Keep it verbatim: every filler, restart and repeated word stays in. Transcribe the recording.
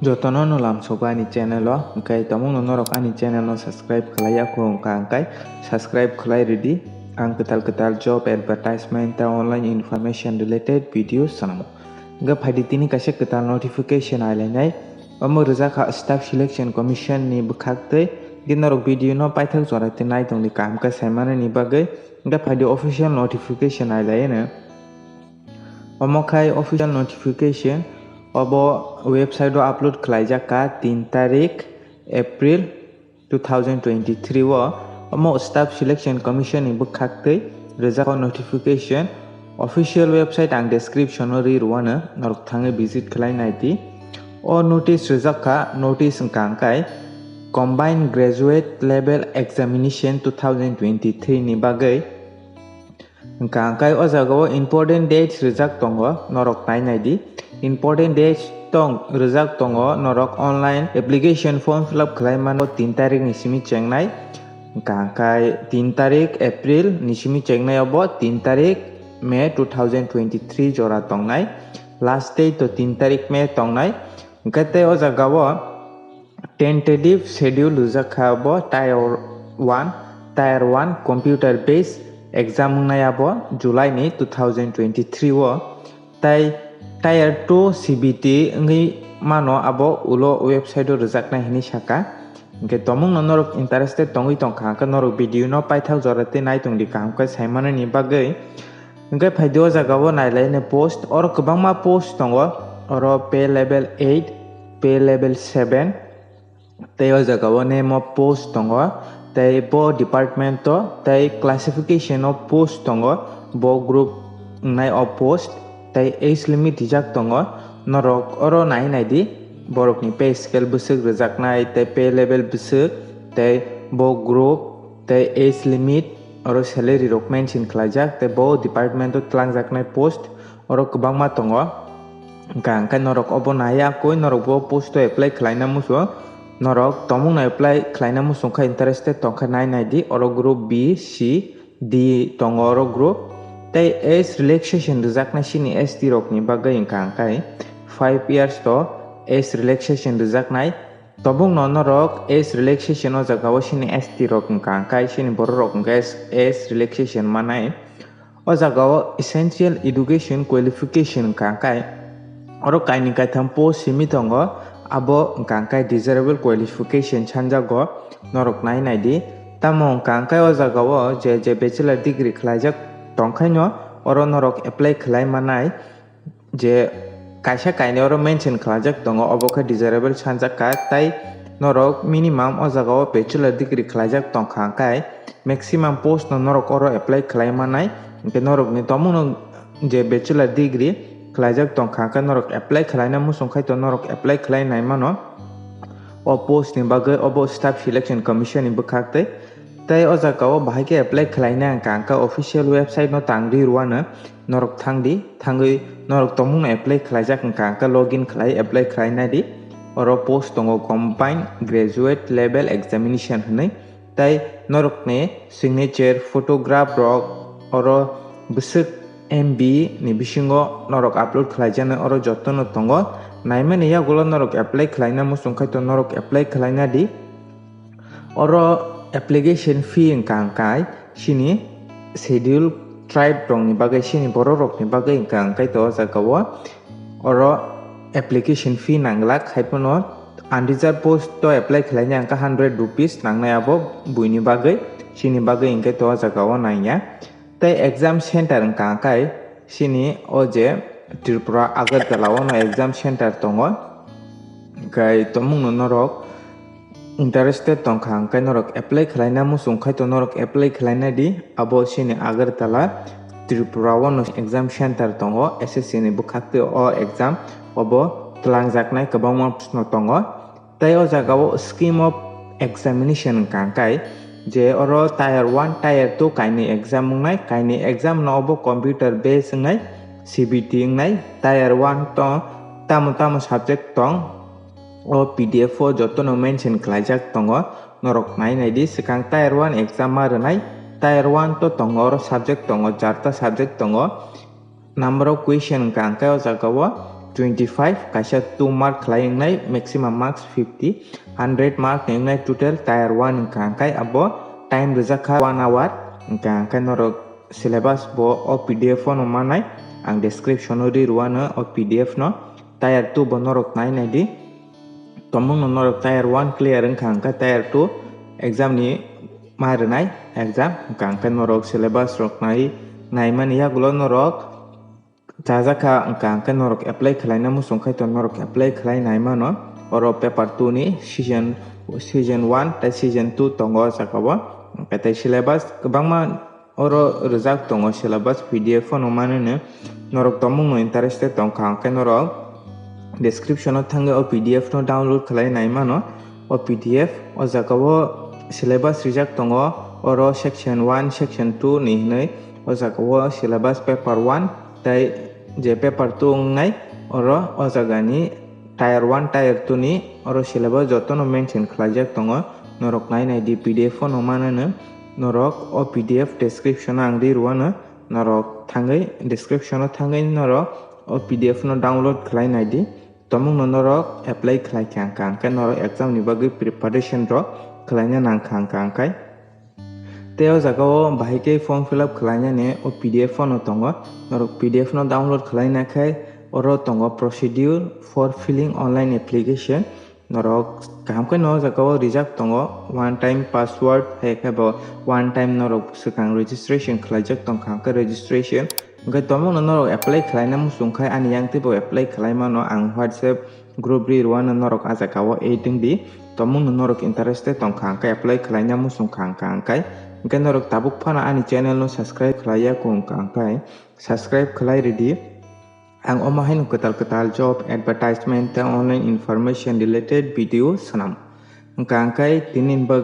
Jotono no lamsogo ani channel o, hwnkhe tongmungno norok ani channel no subscribe khlai ya kho wngkha, hwnkhe subscribe khlai rwdi. Ang kwtal kwtal job advertisement tei online information related video swnamo. Hwnkhe phaidi tini kaisa kwtal notification ailainai. Omo rwjak kha Staff Selection Commission ni bwkhak twi. Hwnkhe norok video no paithak jora twi naitongdi kaham khe saimanani bagwi. Hwnkhe phaidi official notification ailaino. Omo khai official notification obo website o upload khlaijak kha tin tarik April two thousand twenty-three o. Omo Staff Selection Commission ni bwkhak twi rwjak o notification. Official website ang description o ri rwano, norok thangwi visit khlai naidi. O notice rwjak kha, notice wngkha hwnkhe Combined Graduate Level Examination two thousand twenty-three ni bagwi. Hwnkha hwnkhe o jaga o important dates rwjak tongo, norok nai naidi. Important dates tong rwjak tongo, norok online application form fill up khlai mano tin tarik ni simi chengnai. Hwnkha hwnkhe tin tarik April ni simi chengnai obo tin tarik May two thousand twenty-three jora tongnai. Last date to tin tarik May tongnai. Hwnkhe tei o jaga o tentative schedule rwjak kha bo tier one, tier one computer based exam wngnai abo July ni two thousand twenty-three o, tei tier two C B T wngwi mano abo ulo website o rwjaknai hinwi saka. Hwnkhe tomungno norok interested tongwi tongkha hwnkhe norok video no paithak jora tei naitongdi kaham khe saimanani bagwi. Hwnkhe phaidi o jaga o nailaini post, oro kwbangma post tongo, oro pay level eight, pay level seven, tei o jaga o name o post tongo, tei bo department o tei classification o post tongo, bo group wngnai o post, tei age limit rijak tongo, norok oro nai naidi, borokni pay scale bwswk rwjaknai, tei pay level bwswk, tei bo group, tei age limit, oro salary rok mention khlaijak, tei bo department o twlangjaknai post oro kwbangma tongo. Hwnkha hwnkhe norok obo naiya koi, norok bo post o apply khlaina muchung, norok tomungno apply khlaina muchung khe interested tongkha nai naidi, oro group B, C, D tongo oro group. Tei age relaxation rwjaknai chini S T rokni bagwi hwnkha hwnkhe five years to age relaxation rwjaknai. Tobokno norok age relaxation o jaga o chini S T rok hwnkha hwnkhe chini borok rok hwnkhe age relaxation manai. O jaga o essential education qualification hwnkha hwnkhe oro kainwi kaitham post simi tongo, abo hwnkha hwnkhe desirable qualification sanjago, norok nai naidi. Tamo hwnkha hwnkhe o jaga o je je bachelor degree khlaijak tongkhaino oro norok apply khlai manai. Je kaisa kainwi oro mention khlaijak tongo, obo khe desirable sanjak kha, tai norok minimum o jaga o bachelor degree khlaijak tongkha hwnkhe maximum post no norok oro apply khlai manai, hwnkhe norokni tomungno je bachelor degree khlaijak tongkha hwnkhe norok apply khlaina muchung khai to norok apply khlai nai mano. O post ni bagwi obo Staff Selection Commission ni bwkhak tei, tei o jaga o bahai khe apply khlaina hwnkha hwnkhe official website no tangri rwano. Norok thangdi, thangwi norok tongmungno apply khlaijak hwnkha hwnkhe login khlai apply khlai naidi. Oro post tongo Combined Graduate Level Examination hwnwi, tei norokni signature, photograph rok oro bwswk M B ni bisingo norok upload khlaijaknai, oro jotono tongo. Naimani yagulo norok apply khlaina muchung khai to norok apply khlai naidi. Oro application fee wngkha hwnkhe chini schedule tribe rokni bagwi, chini borok rokni bagwi wngkha hwnkhe to o jaga o oro application fee nang glak, hai phano unreserved post o apply khlaina hwnkhe hundred rupees nangnai abo buini bagwi, chini bagwi hwnkhe to o jaga o nangya. Tei exam center wngkha hwnkhe chini o je Tripura Agartala o no exam center tongo. Hwnkhe tomungno norok interested tongkha hwnkhe norok apply khlaina muchung khai to norok apply khlai naidi. Abo chini Agartala Tripura o no exam center tongo, S S C ni bwkhak twi o exam obo twlangjaknai kwbangma proshno tongo. Tei o jaga o scheme of examination wngkha hwnkhe je oro tier one, tier two kainwi exam wngnai, kainwi exam no obo computer based wngnai, C B T wngnai, tier one to tamo tamo subject tong, o P D F o jotono mention khlaijak tongo, norok nai naidi. Swkang tier one exam ma rwnai, tier one to tongo, oro subject tongo, charta subject tongo. Number of question wngkha hwnkhe o jaga o twenty five, kaisa two mark khlai wngnai, maximum marks fifty, hundred mark ni wngnai total tier one wngkha hwnkhe abo time rijak kha one hour. Wngkha hwnkhe norok syllabus bo o P D F o no manai, ang description o ri rwano o P D F no. Tier two bo norok nai nai di, tomung no norok tier one clear wngkha hwnkhe tier two exam ni ma rwnai exam wngkha hwnkhe norok syllabus rok nai naimani yagulo norok chajak kha wngkha hwnkhe norok apply khlaina muchung khai to norok apply khlai nai mano. Oro paper two ni season, season one tei season two tongo o jaga o. Hwnkhe tei syllabus kwbangma oro rijak tongo syllabus P D F o no manwi no. Norok tomung no interested tongkha hwnkhe norok description o thangwi o P D F no download khlai nai mano. O P D F o jaga o syllabus rijak tongo, oro section one, section two ni hwnwi o jaga o syllabus paper one tei je paper two wngnai, oro o jaga ni tier one, tier two ni oro syllabus jotono mention khlaijak tongo. Norok nai nai di P D F o no manano, norok o P D F description o ang ri rwano, norok thangwi description o thangwi norok o P D F no download khlai nai di. Tomung no norok apply khlai kha hwnkha hwnkhe norok exam ni bagwi preparation rok khlaina nang kha hwnkha hwnkhe. Tei o jaga o bahai khe form fill up khlainani o P D F phano tongo. Norok P D F no download khlaina khai oro tongo procedure for filling online application. Norok kaham khe no o jaga o rijak tongo one time password, hai khe bo one time norok swkang registration khlaijak tong kha, hwnkhe registration. Hwnkhe tomung no norok apply khlaina muchung khai ani yang teibo apply khlai mano, ang WhatsApp group ri rwano norok ah jaga o add wng di. Tomung no norok interested tong kha hwnkhe apply khlaina muchung kha hwnkha hwnkhe, hwnkhe norok tabuk phano ani channel no subscribe khlai ya kung kha hwnkhe subscribe khlai ridi. Ang omo haino kwtal kwtal job advertisement tei online information related video swnam. Hwnkha hwnkhe tini ni bagwi